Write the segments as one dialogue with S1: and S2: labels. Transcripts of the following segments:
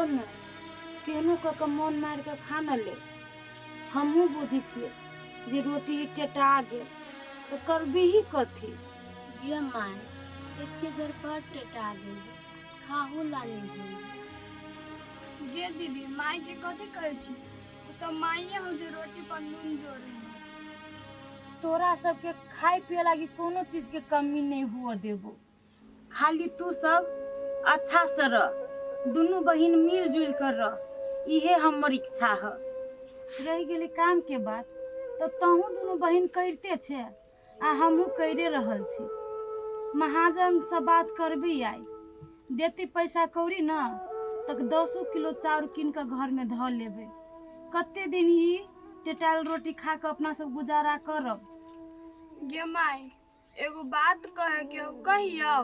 S1: छोड़ ने, केहनो कऽ कऽ मोन मारि कऽ खा ने ले। हमहूँ बुझै छियै जे रोटी टेटा गेल तऽ करबिही कथी।
S2: गे माय, एके बेर बड़ टेटा गेल, खाहू ला नहि होई।
S3: गे दीदी, माय के कथी कहै छी? ओ तऽ माइये हौ जे रोटी पर नून जोड़े है।
S1: तोरा सबके खाय पिए लागी कोनो चीज के कमी नहीं हुआ देबो, खाली तू सब अच्छा से रह, दुनू बहिन मिल जुल कर रह, इहे हमर इच्छा है। रह गेलै काम के बात, तऽ तहूँ दुनू बहिन करिते छे आ हमहूँ करिए रहल छी। महाजनसँ बात करबी, आइ देती पैसा कौड़ी ने तऽ 10 किलो चाउर कीन कऽ घरमे धऽ लेबै। कते दिन ई टेटायल रोटी खा कऽ अपना सब गुजारा करब?
S3: गे माय, एगो बात कहे के हौ, कहियौ?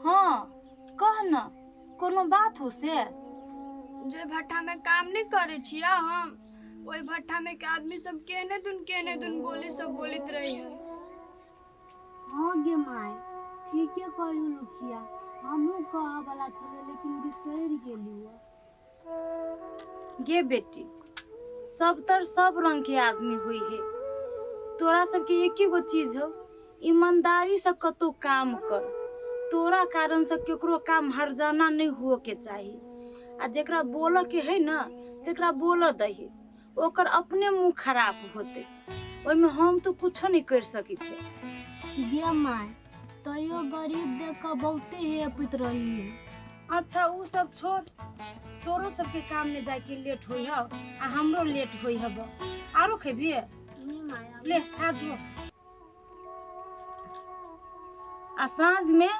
S1: हाँ, कह न, कोनो बात हो से?
S3: जे भट्ठा में काम नहीं करे छिया हम, ओहि भट्ठा में के आदमी सब केहने दुन केहने दुन बोली सब बोलित रही है।
S2: हाँ गे माय, ठीके कहू लुखिया, हमहूँ कहऽ वाला छलियै लेकिन बिसरि गेलियै।
S1: गे बेटी, सब तर सब रंग के आदमी हुई है। तोरा सबके एक ही गो चीज हो, ईमानदारी से कतौ काम कर। तोरा कारण से केकरो काम हरजाना नहीं हुए के चाही, आ जेकरा बोलऽ के है न तेकरा बोलऽ दही, ओकर अपने मुँह खराब होते, ओहिमे हम तो कुछो नहीं कर सकै छियै।
S2: गे माय, तैयो गरीब देख कऽ बहुते हेपित रही है।
S1: अच्छा उ सब छोड़, तोरो सबके काम में जाके लेट होई ह आ हमरो लेट होई हब। आरो खेबी?
S2: नहीं माय।
S1: ले हाथ धो। आ साँझ में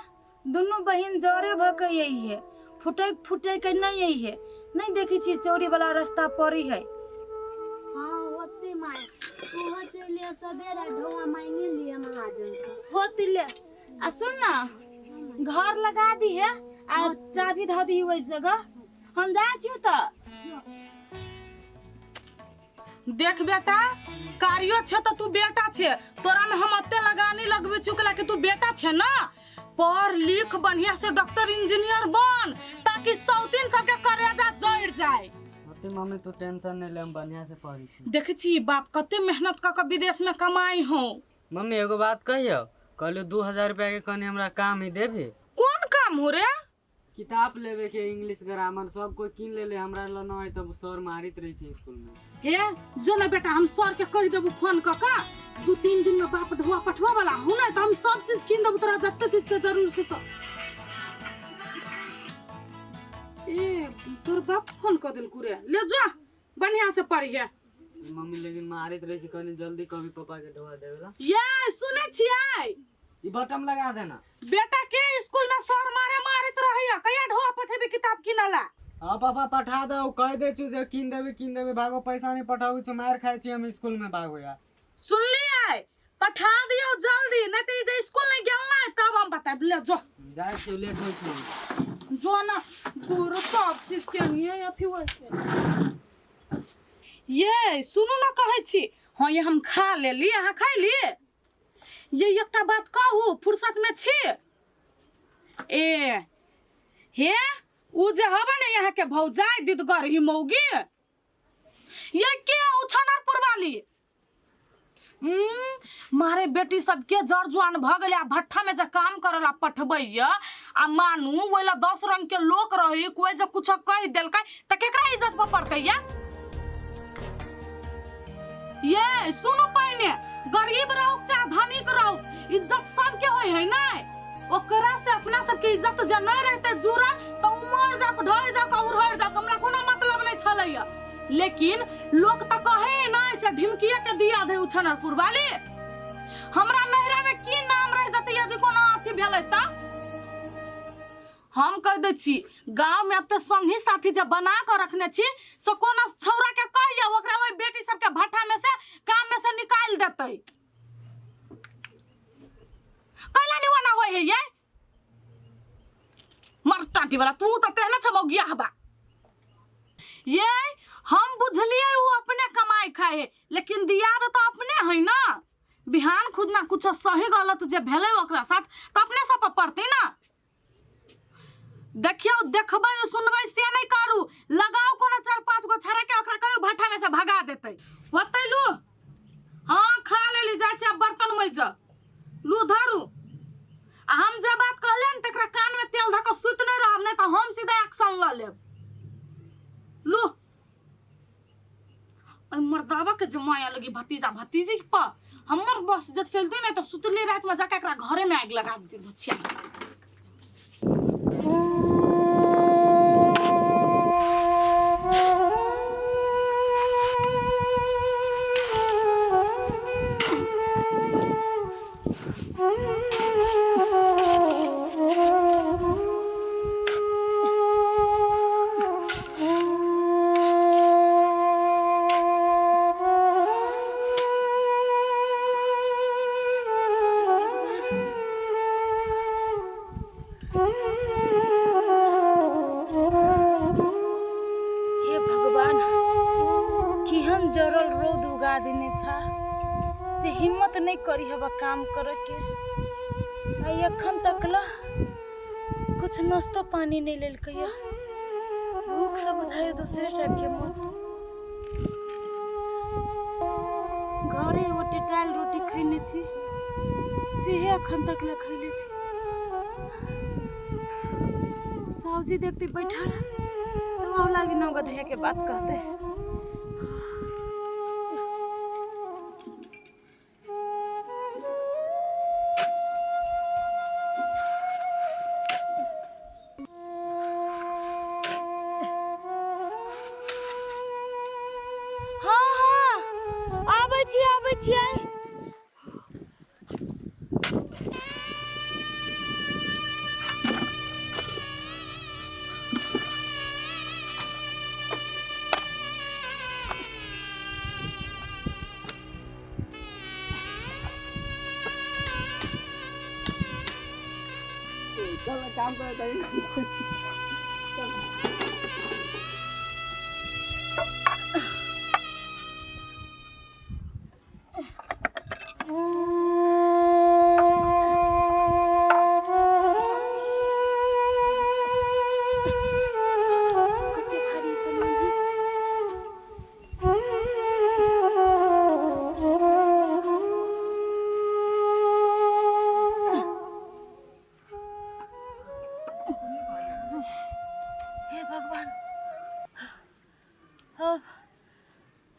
S1: दुनू बहिन जरे भऽ के अइहे, फुटैक फुटैक के नहीं अइहे। नहीं देखै छियै चौरी वाला रास्ता पड़ी है।
S2: हाँ होते माय, तू चलिए सवेरा ढोआ मांगी लिए महाजन से।
S1: होती ले। आ सुन ना, घर लगा दी है आ चाबी धऽ दी ओहि जगह, हम जाइ छी तऽ।
S4: देख बेटा, कार्यो छे तऽ तू बेटा छे, तोरा में हम अते लगानी लगबै छी कि तू बेटा छे ना, पढ़ लिख बढ़िया से डॉक्टर इंजीनियर बन, ताकि सौतीन सबके करेजा जड़ जाए।
S5: होते मम्मी, तू टेंशन नहीं ले, हम बढ़िया से पढ़ी छी।
S4: देखै छी बाप कते मेहनत कऽ कऽ विदेश में कमाई हो।
S5: मम्मी, एगो बात कहियो? कहलियो 2000 रुपया के कनी हमरा काम ही देबी।
S4: कोन काम हो रे?
S5: किताब लेवे के, इंग्लिश ग्रामर सब कोई कीन लेले, हमरा ल न है तब सर मारित रहे छै स्कूल में।
S4: हे जो ना बेटा, हम सर के कह देबू फोन क के, 2-3 दिन में बाप ढोआ पठवा वाला हूं ना, त हम सब चीज कीन देबू तोरा जते चीज के जरूर से सब। ए तोर बाप फोन क देलकू रे, ले जो बढ़िया से पढ़िए।
S5: मम्मी लेकिन मारित रहे छै, कनी जल्दी कभी पापा के ढोआ देवेला।
S4: ये सुने छियै?
S5: ई बटन लगा देना।
S4: बेटा के स्कूल में सर मारे मारित रहैया, कहिया ढोआ पठेबी किताब किनला?
S5: हाँ पापा पठा दो, कह दे छु जे कीन देबी कीन देबी, भागो पैसा नहीं पठाबी छु, मार खाइ छी हम स्कूल में, भागो यार।
S4: सुनलियै? पठा दियौ जल्दी, नहीं तो ई जे स्कूल नहीं गेल ना तब हम बताब। ले जो।
S5: जाइ छी, लेट होइ छै।
S4: जो ना, दूर सब चीज के नहीं अथी होइ छै। ये सुनू ना, कहै छी, हाँ ये हम खा लेली, अहाँ खैली? ये एकटा बात कहू, फुर्सत में छी? ए हे उ जे हबे ने यहाँ के भौजाई दिदगर ही मौगी, ये के उ छनरपुर वाली, मारे बेटी सबके जर जुआन भ गेलै आ भट्ठा में जे काम करला पठबैया, आ मानू ओहि ला 10 रंग के लोक रही, कोई जे कुछ कहि देलकै त केकरा इज्जत पर पड़तै? या ये सुनू, पहिने गरीब रहू चाहे धनिक रहू, इज्जत सबके होय है नै? ओकरा से अपना सबके इज्जत जे नहीं रहते जुड़ल तो उमर जाक ढह जाक उड़हर जाक, हमरा कोनो मतलब नहीं छलैया। लेकिन लोग तो कहे नहीं से ढिमकिया के दिया दे उछनरपुर वाली, हमरा नैहरा में की नाम रह जते यदि कोनो अथी भेलै त? हम कह दै छी, गांव में एते संगी साथी जे बना के रखने छी से कोनो छौड़ा के कहियो ओकरा ओहि बेटी सबके भट्ठा में से काम में से निकाल देतै। कैला नहीं ओना होय है ये मर टाटी वाला, तू तो तेहने छ मौगिया हबा। ये हम बुझलिए वो अपने कमाई खाए है, लेकिन दियाद तो अपने है ना, बिहान खुद ना कुछ सही गलत जे भेलै ओकरा साथ तो अपने सब पर पड़तै ना। देखियौ देखबै सुनबै से नहि करू लगाउ कोनो चारि पाँच गो छड़ा के ओकरा कहियो भट्ठा में से भगा देतै ओतै लू हाँ खा लेली जाइ छी आब बर्तन मजि लू धरू आ हम जे बात कहलियै ने तकरा कान में तेल धऽ कऽ सुति नहि रहब नहि तऽ हम सीधा एक्शन लऽ लेब लू ओहि मर्दावा के जे माया लगी भतीजा भतीजी पर हमर बस जे चलते नहि तऽ सुतले राति में जाके एकरा घरे में आगि लगा देती धुछिया।
S1: हे भगवान, केहन जरल रौद उगा देने छा जे हिम्मत नहीं करी हवा काम करे के। आ एखन तक ला कुछ नाश्तो पानी नहीं लेलकै। भूख से बुझाइयो दूसरे टाइप के मन। घरे एगो टेटायल रोटी खैने छी, सेहे एखन तक ला खैले छी। साउजी देखते बैठल तो आउ लागी नौ गधैया के बात कहते। हाँ हाँ आबै छी आबै छियै।
S5: काम करे।
S1: कते भारी सामान है। हे भगवान,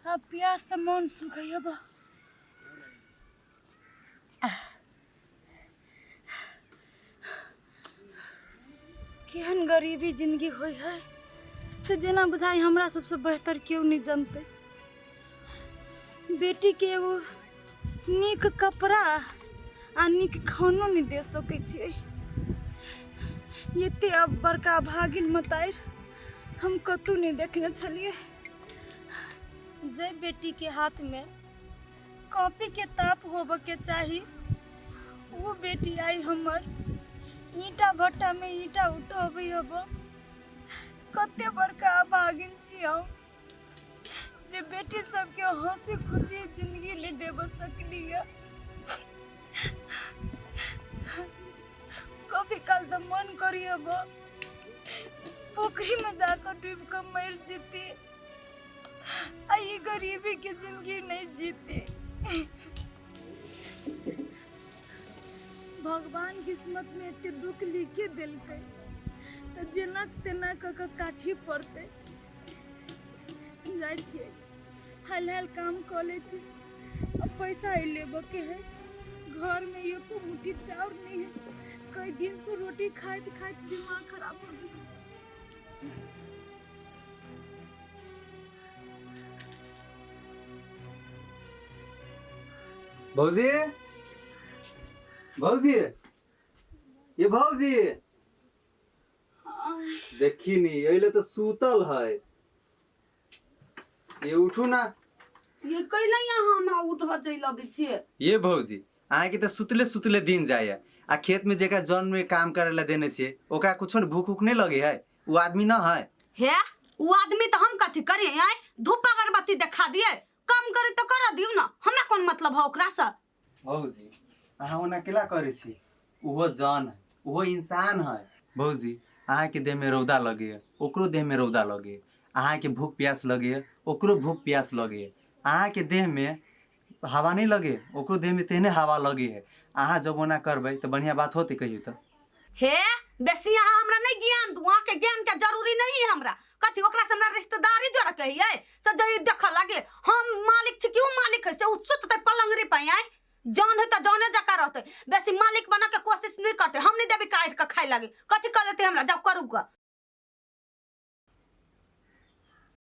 S1: अब प्यास से मन सूखै अब। केहन गरीबी जिंदगी होय है से जेना बुझाइ हमरा सबसे बेहतर केओ नहीं जानते। बेटी के एगो नीक कपड़ा आ नीक खानो नहीं दे सकै छियै। एते अब बड़का भागिन मतारि हम कतहु नहीं देखने छलियै। जे बेटी के हाथ में कॉपी के ताप होबऽ के चाही वो बेटी आई हमर ईंटा भट्टा में ईंटा उठबै हब। कते बड़का अभागिन छी हम जे बेटी सबके हंसी खुशी जिंदगी नहीं देब सकली। कभी काल तो मन करी हब पोखरी में जाकर डूब कर मर जीती आ ई गरीबी के जिंदगी नहीं जीती। भगवान किस्मत में एते दुख लिखे देलकै तो जेना तेना कऽ कऽ काठी पड़तै। जाइ छियै हाल हाल काम कऽ लै छी, अब पैसा लेबऽ के है। घर में एको मुट्ठी चाउर नहीं है, कई दिन से रोटी खाइत खाइत दिमाग खराब हो गेल।
S6: भौजी, भौजी, ये भौजी देखी नी अइले तो सूतल है। ये उठू ना।
S4: ये कैला यहाँ हमरा उठबऽ चलि अबै छियै?
S6: ये भौजी अहाँके तऽ सुतले सुतले दिन जाइए आ खेत में जेकरा जन में काम करे ला देने छियै ओकरा कुछो न भूख उख नहीं लगे है, वो आदमी न है।
S7: हे वो आदमी तो हम कथी करिए आय धूप अगरबत्ती देखा दिए काम करे तो कर दियो ना, हमरा कौन मतलब है ओकरा से।
S6: भौजी अहाँ ओना केला करे छी, ओहो जन है, ओहो इंसान है। भौजी अहाँके देहमे रौदा लगैए, ओकरो देहमे रौदा लगैए। अहाँके भूख प्यास लगैए, ओकरो भूख प्यास लगैए। अहाँके देहमे हवा नहि लगे, ओकरो देहमे तेहने हवा लगे है। अहाँ जब ओना करबै तऽ बढ़िआँ बात होतै? कहियौ तऽ।
S7: हे, बेसी अहाँ हमरा नहीं ज्ञान दू। अहाँके ज्ञान के जरूरी नहीं है हमरा। कथी ओकरा से हमरा रिश्तेदारी जोड़ के हियै से जे देखऽ लागे हम मालिक छी कि उ मालिक है? से उ सुततै पलंगरी पर आय, जान है तऽ जाने जकाँ रहतै। बेसी मालिक बना के कोशिश नहीं करतै। हम नहीं देबै काटि के खाय लागे। कथी कर लेतै हमरा? जाउ करू गऽ।